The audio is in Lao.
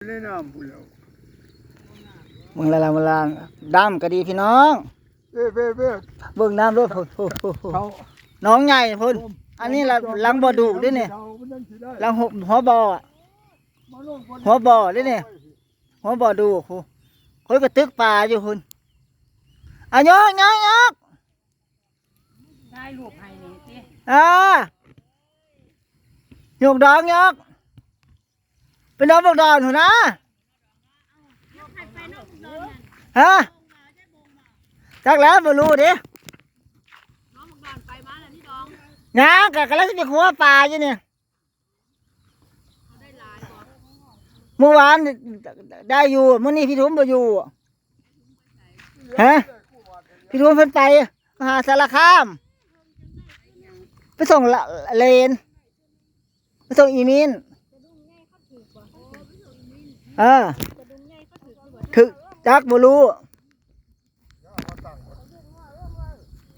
ໃນນ້ຳພຸ້ນແລ້ວ ເບິ່ງລະລະເບິ່ງລະ ດຳກໍດີພີ່ນ້ອງ ເອີ ເອີ ເອີ ເບິ່ງນ້ຳໂລດ ພຸ້ນ ພຸ້ນ ພຸ້ນ ພຸ້ນ ເຂົາ ໜອງໃຫຍ່ພຸ້ນ ອັນນີ້ລະ ຫຼັງບໍ່ດູກເດ້ນີ້ ຫຼັງຫົວບໍ່ ຫົວບໍ່ເດ້ນີ້ ຫົວບໍ່ດູກພຸ້ນ ຂ້ອຍກໍຕຶກປາຢູ່ພຸ້ນ ອາ ຍອກ ຍອກ ຍອກ ຖ່າຍຮູບໃຫ້ນີ້ຕິ ເອີ ຍົກດອກ ຍົກ ໄປນອນບັກດອນພຸ້ນນາ ຮະ ຈັກແລ້ວ ບໍ່ຮູ້ເດ້ ນ້ອງບັກດອນໄປມາແລ້ວນີ້ດອງ ຍັງ ກໍກຳລັງຊິໄປຄົວປາຢູ່ນີ້ ໄດ້ຫຼາຍບໍ່ ມື້ວານໄດ້ຢູ່ ມື້ນີ້ພີ່ທຸມບໍ່ຢູ່ ຮະ ພີ່ທຸມເພິ່ນໄປມະຫາສາລະຄາມ ໄປສົ່ງຫຼານ ໄປສົ່ງອີມິນ ເອີ ຖືກ ຈັກບໍ່ຮູ້